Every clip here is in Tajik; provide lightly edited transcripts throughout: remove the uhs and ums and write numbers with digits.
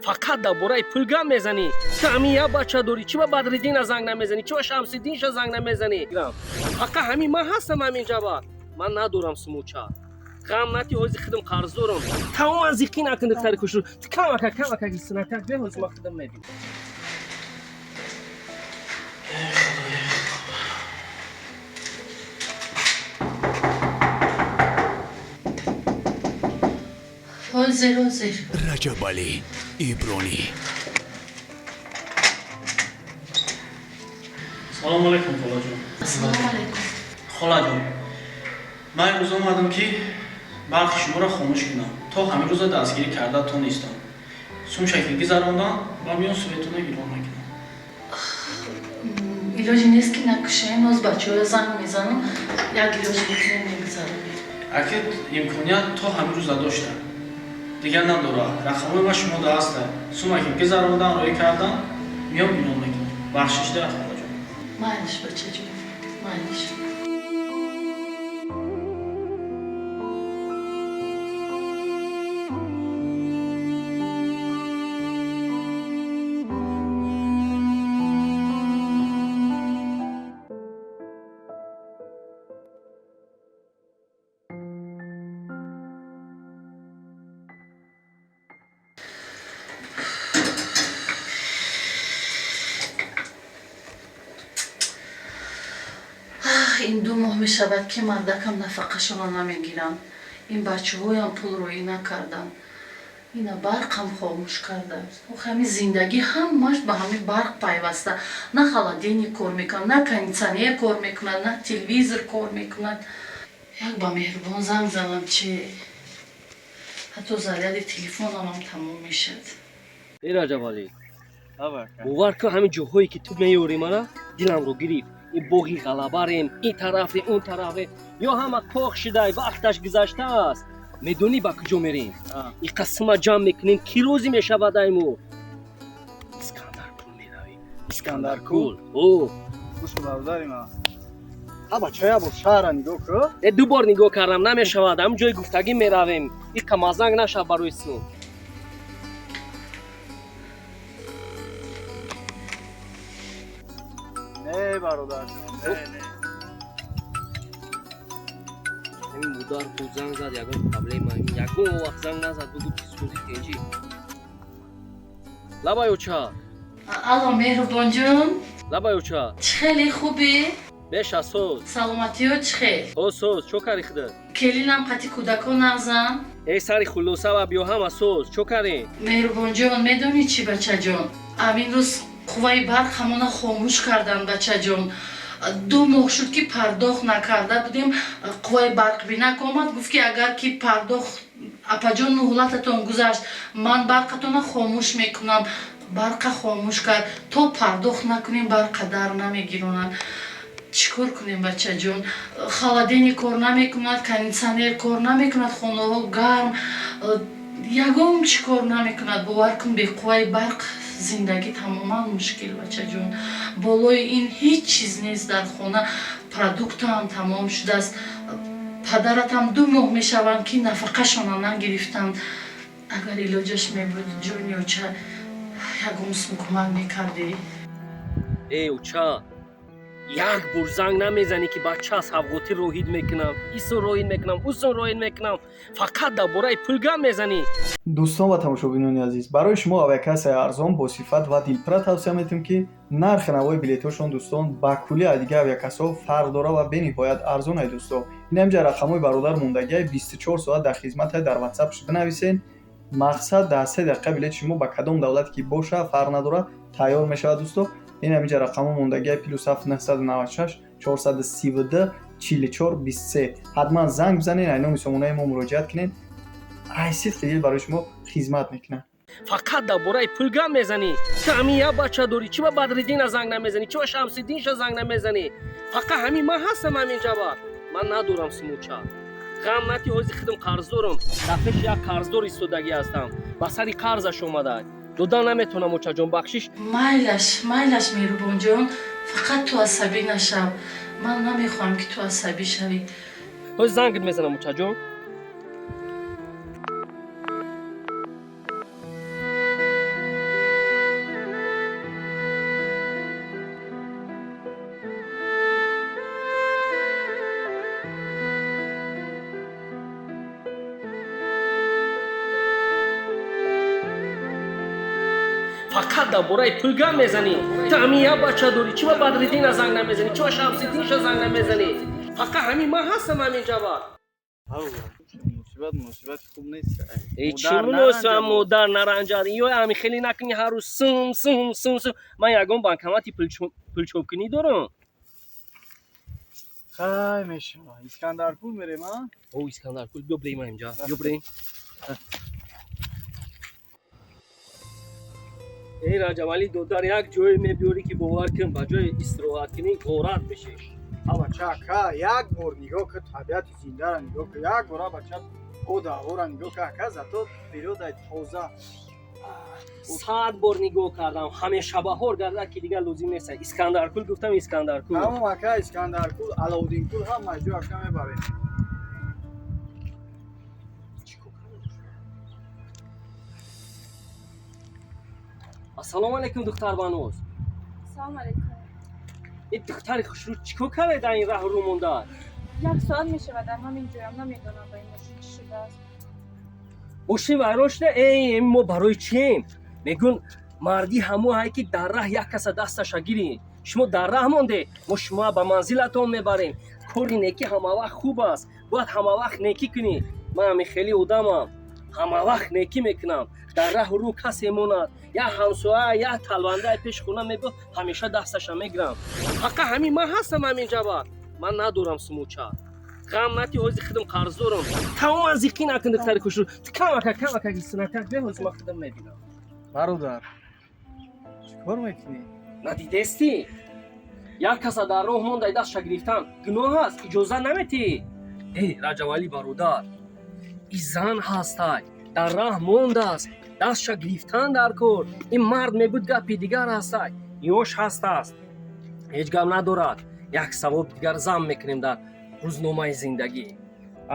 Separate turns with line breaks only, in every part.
Фақат дар бораи пул гап мезанӣ. Ту ҳамин як бача дорӣ, чӣ ба Бадриддина занг намезанӣ, чӣ ба Шамсиддинша занг намезанӣ? Фақат ҳамин ман ҳастам ҳамин ҷаба. Ман надорам сумуча. Ғам нати, ҳози худам қарздорам. Тамоман зиқӣ накун, духтари хушрӯ. Ту камака камака гирсинакак бе, ҳози ман худам мебинам.
Ҳозир, ҳозир.
Раҷабалӣ Ибронӣ.
Салому алайкум, холаҷон.
Ассалому алайкум.
Холаҷон, ман имрӯз омадам, ки барқи шуморо хомӯш кунам. То ҳамин рӯза дастгирӣ карда тонистам. Сумшаки гузарондам ва миён светона гирон мекунам.
Илоҷе нест, ки накушем? Ҳоз бачаҳоя занг мезанам, як илоҷ мекунем, мегузаронем.
Аки, имконият то ҳамин рӯза доштам, дигар надорад. Рақамҳои ма шумода ҳаста. Сумаки гузарондан, роӣ кардан, миён гирон мекунам. Бахшиш да, холаҷон.
Майлиш, бачаҷон, майлиш. Ин 2 моҳ мешавад, ки мардакам нафақашонро намегиранд. Ин бачаҳоям пул роӣ накарданд, ина барқам хомӯш карданд. Охи, ҳамин зиндагӣ ҳамаш ба ҳамин барқ пайваста. На холодильник кор мекунад, на кондитсионер кор мекунад, на телевизор кор мекунад. Як ба Меҳрубон занг занам, чи ҳатто заряди телефонамам тамом мешавад.
Э, Раҷабалӣ, бовар кун, ҳамин ҷоҳое ки ту меёрӣ, мана диламро гирифт. Ин боғи ғалабарем, ин тарафе, он тарафе, ё ҳама кох шидай, вақташ гузаштааст. Медонӣ, ба куҷо мерем? Ин қасма ҷамъ мекунем, ки рӯзӣ мешавад, айму Искандаркул меравем.
Искандаркул?
О.
Гӯш, бародари ман, ҳа, бачая, бо шаҳра нигоҳ кӯ.
Э, ду бор нигоҳ кардам, намешавад. Ҳамин ҷои гуфтагӣ меравем. Иқа мазанг нашав барои сум.
Не, бародарҷон, не, не.
Ҳамин модар бо занг зад, ягон проблема, ягон вақт занг назад, бугу ки сӯзи тенҷӣ. Лабай, оча.
Алло, Меҳрубонҷон.
Лабай, оча.
Чӣ хеле, хубӣ?
Беша, соз.
Саломатиё чӣ хел?
О, соз. Чо кари худат?
Келинам қати кӯдакон нағзам?
Э, сари хулоса ва биё, ҳама соз. Чо карем?
Меҳрубонҷон, медонӣ чӣ, бачаҷон, ҳамин рӯз қувваи барқ ҳамона хомӯш карданд, бачаҷон. 2 моҳ шуд, ки пардохт накарда будем. Қувваи барқ бинак омад, гуфт, ки агар ки пардохт, апаҷон, муҳлататон гузашт, ман барқатона хомӯш мекунам. Барқа хомӯш кард. То пардохт накунем, барқа дар намегиронанд. Чӣ кор кунем, бачаҷон? Холодильник кор намекунад, кондитсионер кор намекунад, хонаҳо гарм, ягон чӣ кор намекунад. Бовар кун, беқувваи барқ зиндагӣ тамоман мушкил, бачаҷон. Болои ин ҳеҷ чиз нест дар хона, продуктам тамом шудааст. Падаратам 2 моҳ мешаванд, ки нафақашона нагирифтанд. Агар илоҷаш мебуд, ҷони оча, ягон сум кӯмак мекардӣ.
Э, оча, як бор занг намезанӣ, ки бача савғотӣ роҳид мекунам, исо роҳид мекунам, усон роҳид мекунам? Фақат дар бораи пул гап мезанӣ.
Дӯстон ва тамошобинони азиз, барои шумо авиакассаи арзон, босифат ва дилпура тавсия метиҳем, ки нархи навои билетҳошон, дӯстон, ба кулли аз дигар авиакассаҳо фарқ дора ва бениҳоят арзон ай, дӯсто. Ин ҳамҷа рақамҳои бародар мондагиай, 24 соат дар хизматай. Дар ватсапш бинависен, мақсад, дар 3 дақиқа билети шумо ба кадом давлате ки боша, фарқ надорад, тайёр мешавад, дӯсто. Ин ҳаминҷа рақамҳо мондагиай: +7 996 432 44 23. Ҳатман занг бизанед, ай номи сомонаи мо муроҷиат кунед, ай сидқи дил барои шумо хизмат мекунад.
Фақат дар бораи пул гап мезанӣ. Ту ҳамин як бача дорӣ, чӣ ба Бадриддина занг намезанӣ, чӣ ба Шамсиддинша занг намезанӣ? Фақат ҳамин ман ҳастам ҳамин ҷаба. Ман надорам сумуча. Ғам нати, ҳози худам қарздорам. Дар пеши як қарздор истодагӣ ҳастам, ба сари қарзаш омада, дода наметавонам, очаҷон, бахшиш.
Майлаш, майлаш, Меҳрубонҷон, фақат ту асабӣ нашав. Ман намехоҳам, ки ту асабӣ шавӣ.
Ҳози зангит мезанам, очаҷон. Фақат дар бораи пул гап мезанӣ. Ту ҳамин як бача дорӣ, чӣ ба Бадриддина занг намезанӣ, чӣ ба Шамсиддинша занг намезанӣ? Фақат ҳамин ман ҳастам ҳамин ҷаба.
Муносибат муносибати хуб нест.
Э, чӣ муносибат, модар наранҷад. Ё ҳами хеле накунӣ, ҳар рӯз сум сум сум сум. Ман ягон банкомати пулчопкунӣ дорам?
Хай, мешава. Искандаркул мерем, а?
О, Искандаркул, биё бирем инҷа. Биё бирем. Эй Раҷабалӣ додар, як ҷое мебиёрӣ ки бовар кун, ба ҷои истироҳат кунӣ ғорат мешӣ.
А бача, ака, як бор нигоҳ кун, табиати зиндаро нигоҳ кун, як бора бача ода ҳавора нигоҳ кун, ака, зато природаи тоза.
100 бор нигоҳ кардам, ҳамеша баҳор гардад ки дигар лозим нест. Искандаркул гуфтам, Искандаркул.
Тамом ака, Искандаркул, Алоуддинкул ҳама ҷо ака мебарем.
Ассалому алайкум, духтарбаноз.
Салом алейкум.
Ин духтари хушрӯ чӣ кор карда дар ин раҳ рӯ монда?
Як соат мешавад дар ҳамин ҷоям, намедонам ба ин мошин чӣ шудааст.
Мошин вайрон шуда? Эй, мо барои чием? Мегӯн мардӣ ҳамоҳае ки дар раҳ як каса дасташа гирӣ. Шумо дар раҳ монде, мо шумо ба манзилатон мебарем. Кори некӣ ҳамавақт хуб аст, бояд ҳамавақт некӣ кунӣ. Ман ҳамин хеле одамам, ҳамавақт некӣ мекунам. Дар раҳу рӯ касе монад, як ҳамсоя, як талбандаи пеши хона мебиёд, ҳамеша дасташа мегирам. Фақат ҳамин ман ҳастам ҳамин ҷаба. Ман надорам сумуча. Ғам натӣ, ҳозир худам қарз дорам. Тамоман зиқӣ накун, духтари хушрӯ. Ту камака, камака синака бе, ҳозир ман худам мебинам.
Бародар, чӣ кор мекунӣ?
Надидестӣ? Як каса дар роҳ мондай дастша гирифтан гуноҳ аст, иҷоза наметӣ. Эй Раҷабалӣ бародар, и зан ҳастай, дар раҳ мондааст, дастша гирифтан дар кор. Ин мард мебуд, гапи дигар ҳастай, ёш ҳастааст, ҳеҷ гап надорад. Як савоб дигар зам мекунем дар рӯзномаи зиндагӣ.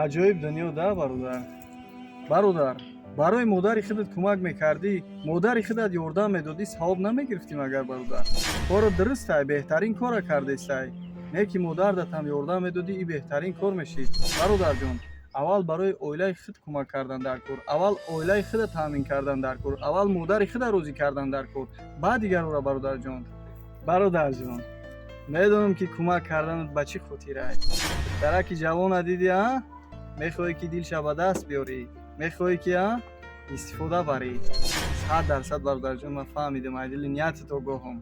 Аҷоиб дунё да, бародар. Бародар, барои модари худат кӯмак мекардӣ, модари худат ёрдам медодӣ, савоб намегирифтӣ магар, бародар? Коро дурустай, беҳтарин кора кардестай. Не ки модардатам ёрдам медодӣ, и беҳтарин кор мешид. Бародарҷон, аввал барои оилаи худ кӯмак кардан дар кор, аввал оилаи худа таъмин кардан дар кор, аввал модари худа розӣ кардан дар кор, баъд дигарора, бародарҷон. Бародарҷон, медонам ки кӯмак карданат ба чӣ хотирай. Дараки ҷавона дидӣ, а? Мехоҳӣ ки дилша ба даст биёрӣ, мехоҳӣ ки а истифода барӣ. 100%, бародарҷон, ман фаҳмидам, ай дили ниятат огоҳам.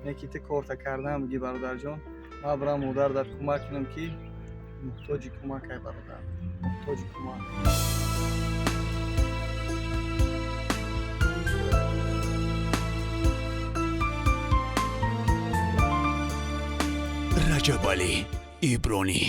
Не ки ту корта кардан бигӣ, бародарҷон, ман бирам модардар кӯмак кунам ки муҳтоҷи кӯмак ай, бародар, муҳтоҷи кӯмак.
Раҷабалӣ Ибронӣ.